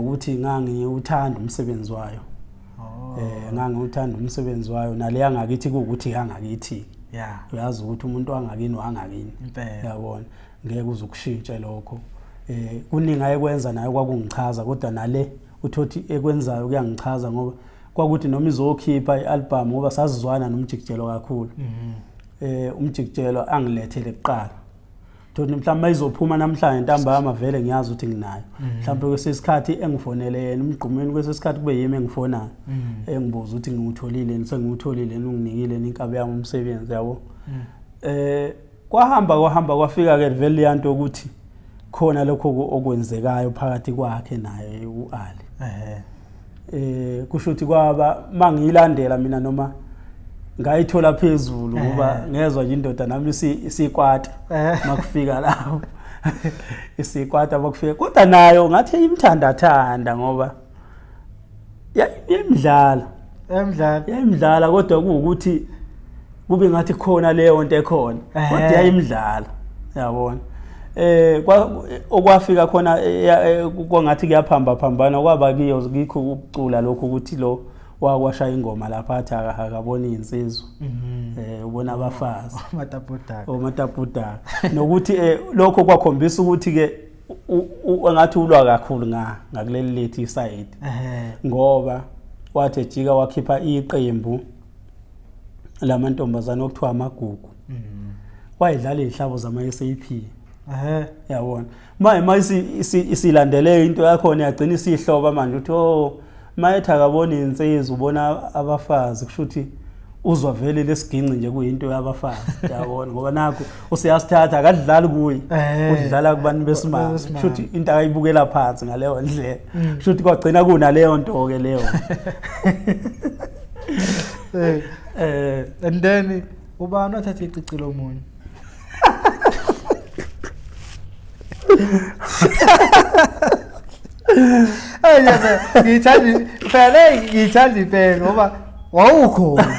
Ukuthi ngangiwuthanda umsebenzi wayo. Oh. Ngangiwuthanda umsebenzi wayo nale yangakithi kuwukuthi yangakithi. Yeah. Uyazi ukuthi umuntu wangakini wangakini. Impela. Yabona. Ngeke uze ukushintshe lokho. Kuningi ayekwenza naye kwakungichaza kodwa nale uthothi ekwenzayo kuyangichaza ngoba kwakuthi noma izokhipha i-album ngoba sazizwana nomjikijelo kakhulu. Umjikijelo angilethele kuqala. Thothi mhlawumbe mayizophuma namhlanje ntambama vele ngiyazi ukuthi nginayo. Mhlawumbe kwesinye isikhathi engifonele yena umgqumeni, kwesinye isikhathi kube yimi engifonayo. Engibuza ukuthi ngiwutholile yini, sengiwutholile yini, unginikile yini inkabi yami umsebenzi yabo. Kwahamba kwahamba kwafika ke vele le nto ukuthi khona lokho okwenzekayo phakathi kwakhe naye uAli. Kusho ukuthi kwaba mangiyilandela mina noma ngayithola phezulu ngoba ngezwa nje indoda nami isikwata makufika lapho. Isikwata makufika kodwa nayo ngathi imthandathanda ngoba yayimdlala. Yayimdlala. Yayimdlala kodwa kuwukuthi kube ngathi khona leyo nto ekhona. Kodwa yayimdlala. Yabona. Okwafika khona kwangathi kuyaphamba phambana kwaba kiyo kikho ukucula lokho ukuthi lo wakwashaya ingoma lapha athi akaboni insizwa. Ubona abafazi. Omatapudaka. Omatapudaka. Nokuthi lokho kwakhombisa ukuthi ke engathi ulwa kakhulu ngakuleli lethu isayidi. Ngoba wathi ejika wakhipha iqembu lamantombazane okuthiwa amagugu. Wayedlala izihlabo zama SAP. Yabona. Manje isilandele into yakhona yagcina isihloba manje uthi oh mayethi akaboni insizwa ubona abafazi kusho ukuthi uzwa vele lesiginci nje kuyinto yabafazi yabona ngoba nakho useyasithatha akadlali kuye udlala kubantu besimame kusho ukuthi into akayibukela phansi ngaleyo ndlela kusho ukuthi kwagcina kunaleyo nto ke leyo. And then ubani wathatha icici lomunye? Hey yebo, ngithanda phela ngithanda impela ngoba wawukhona.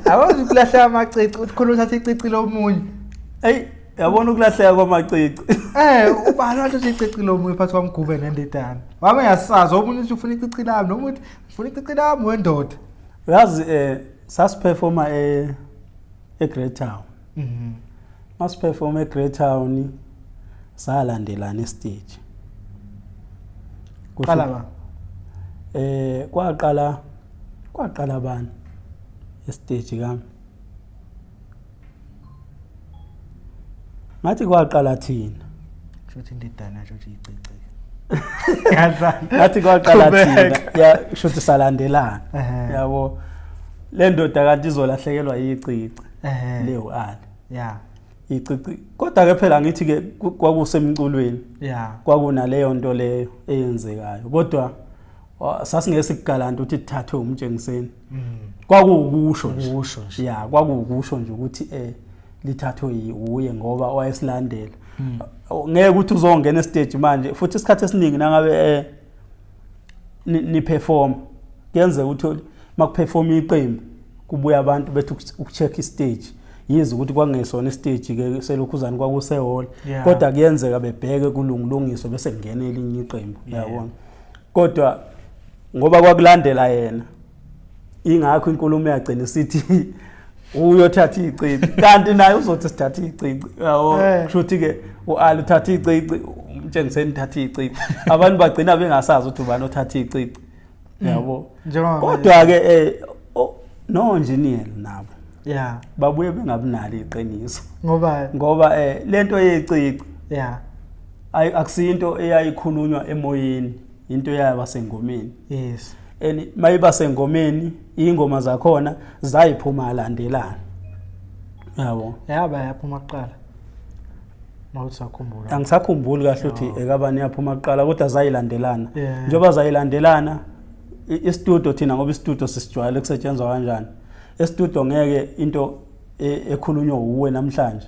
Awuzi ukulahleka amacici, uthi khona uthatha icici lomunye. Hey, yabona ukulahleka kwamacici. Ubani wathatha icici lomunye phathi kwamgube nendidana. Wami ngiyasazi omunye uthi ufuna icici lami, noma uthi ufuna icici lami wendoda. Uyazi sasiperforma eGreat Town. Masiperforma eGreat Town salandelana estage. Kusho Qala ba? Kwaqala bani estage kami? Ngathi kwaqala thina. Kusho ukuthi indidana yasho ukuthi icici. Ngathi kwaqala thina. Ya kusho ukuthi salandelana. Yabo. Le ndoda kanti izolahlekelwa yicici. Leyo Ali. Icici. Kodwa ke phela ngithi ke kwakusemculweni. Kwakunaleyo nto leyo eyenzekayo. Kodwa sasingeke sikugalante ukuthi kuthathwe umtshengiseni. Kwakuwukusho nje. Ukusho nje. Ya, kwakuwukusho nje ukuthi lithathwe uye ngoba wayesilandela. Ngeke ukuthi uzongena estage manje futhi isikhathi esiningi nangabe ni perform kuyenzeka ukuthi makuperform iqembu kubuya abantu bethi ukucheck istage. Yize ukuthi kwangesona istage ke selokhuzana kwakuse hall. Kodwa kuyenzeka bebheke kulungilungiswe bese kungena elinye iqembu, uyabona. Kodwa ngoba kwakulandela yena ingakho inkulumo yagcina isithi uyothatha icici kanti naye uzothi sithatha icici, yabo. Kusho ukuthi ke uAli uthatha icici, umtshengiseni uthatha icici, abantu bagcina bengasazi ukuthi ubani othatha icici, yabo. Njengoba Kodwa ke no engineer nabo babuye bengabinalo iqiniso. Ngoba ngoba lento yecici akusinto eyayikhulunywa emoyeni, into eyaba sengomeni. And mayiba sengomeni ingoma zakhona zayiphuma landelana. Yabo. Yaba yaphuma kuqala. Mawusakhumbula. Angisakhumbuli kahle ukuthi ekabani yaphuma kuqala kodwa zayilandelana. Njengoba zayilandelana istudio thina ngoba istudio sisijwayele kusetshenzwa kanjani. Estudio ngeke into ekhulunywa uwe namhlanje.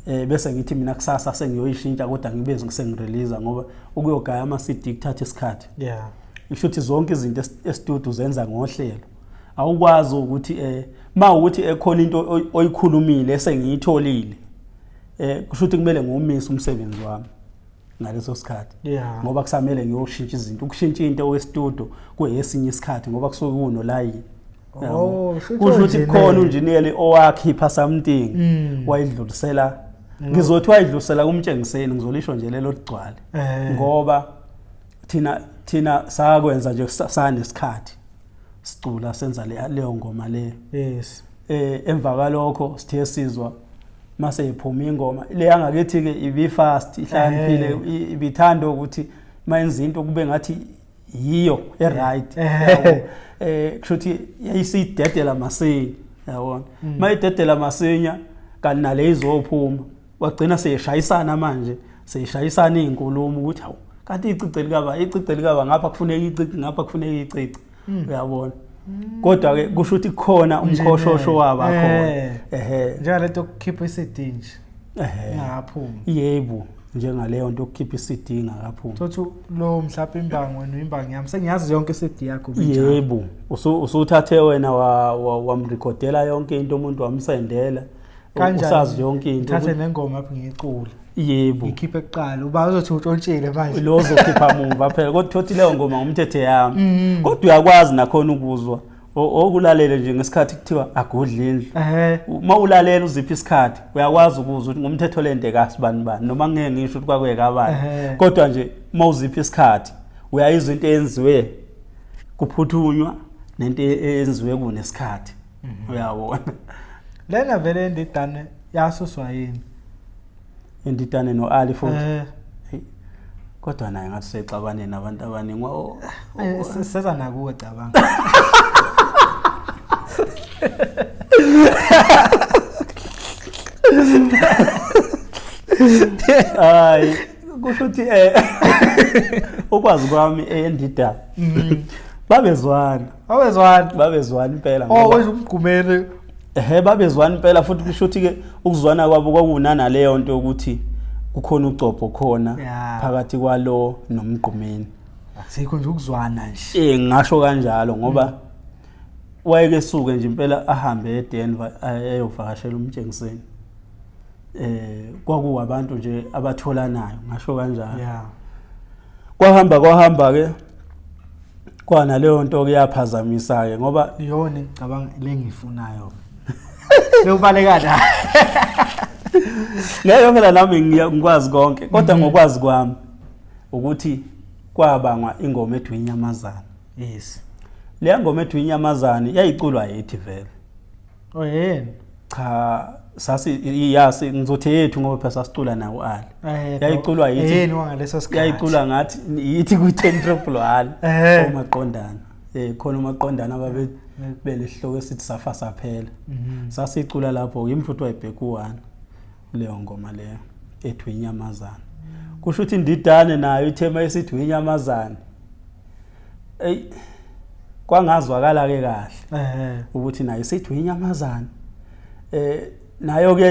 Bese ngithi mina kusasa sengiyoyishintsha kodwa ngibe sengirelease ngoba ukuyogaya ama CD kuthatha isikhathi. Isho ukuthi zonke izinto estudio zenza ngohlelo. Awukwazi ukuthi ma ukuthi ekhona into oyikhulumile esengiyitholile. Kusho ukuthi kumele ngiwumise umsebenzi wami. Ngaleso sikhathi ngoba kusamele ngiyoshintsha izinto, ukushintsha into westudio kuyesinye isikhathi ngoba kusuke kunolayini. Oh, kusho ukuthi khona unjiniyela owakhipha something wayidlulisela, ngizothi wayidlulisela kumtshengiseni, ngizolisho nje lelo ligcwale ngoba thina sakwenza nje sanesikhathi sicula senza leyo ngoma leyo. Emva kwalokho sithe sizwa mase iphuma ingoma le yangakithi ke ibi fast, ihlakaniphile, ibithanda ukuthi mayenza into kube ngathi yiyo e right, kusho ukuthi yayisidedela masinya, yabona, mayidedela masinya kanti nale izophuma, wagcina seyishayisana manje, seyishayisana izinkulumo ukuthi hawu, kanti icici likaba, icici likaba ngapha kufuneka icici, ngapha kufuneka icici, uyabona. Kodwa ke kusho ukuthi kukhona umkhoshosho waba khona, ehe, njengalento yokukhipha i-CD nje ingaphumi. Yebo, njengaleyo nto yokukhipha i-CD ingakaphumi. Thothi lo mhlawumbe imbangi wena imbangi yami, sengiyazi yonke i-CD yakho. Yebo, usuthathe wena wamrekhodela yonke into umuntu, wamsendela, usazi yonke into. Thathe nengoma lapho ngiyicula. Yebo. Ngikhiphe kuqala, uba uzothi utshontshile manje. Lo uzokhipha mumva phela, kodwa thothi leyo ngoma ngumthetho yami. Kodwa uyakwazi nakhona ukuzwa okulalele nje ngesikhathi kuthiwa agudla indlu. Uma ulalela uziphi isikhathi uyakwazi ukuzwa ukuthi ngumthetho lento kasibani bani, noma ngeke ngisho ukuthi kwakuyekabani. Kodwa nje uma uziphi isikhathi uyayizwa into eyenziwe kuphuthunywa nento eyenziwe kunesikhathi. Uyabona. Lena vele endidane yasuswa yini? Indidane no-Ali futhi. Kodwa naye ngathi sexabane nabantu abaningi. Seza nakuwe cabanga. Hayi, kusho ukuthi ukwazi kwami endida babezwana. Babezwana. Babezwana impela. Oh, wenza umgqumeni. Ehhe, babezwana impela futhi kusho ukuthi ke ukuzwana kwabo kwakunana leyo nto ukuthi kukhona ucopho khona phakathi kwalo nomgqumeni. Akusikho nje ukuzwana nje. Ngisho kanjalo ngoba wayeke suke nje impela ahambe eDenver eyovakashela umtshengiseni. Kwakuwabantu nje abatholanayo, ngasho kanjalo. Kwahamba ke kwana leyo nto kuyaphazamisa ke ngoba iyona ngicabanga lengifunayo. Lokubaleka la. Ngeke phela nami ngikwazi konke, kodwa ngokwazi kwami ukuthi kwabangwa ingoma ethi inyamazana. Yes. Le ngoma ethi inyamazana yayiculwa yithi vele. Oh yini? Cha, sasi iyasi ngizothi yethu ngoba phela sasicula nawo Ali. Yayiculwa yithi. Yini wangaleso sikhathi? Yayiculwa ngathi yithi ku 10 triple 1 omaqondana. Khona omaqondana ababe belehloko esithi safa saphela. Sasicula lapho yimi futhi wayibheka u1 leyo ngoma leyo ethi inyamazana. Kusho ukuthi indidane nayo ithema esithi inyamazana. Ey, kwangazwakala ke kahle ukuthi nayo sithi inyamazana. Nayo ke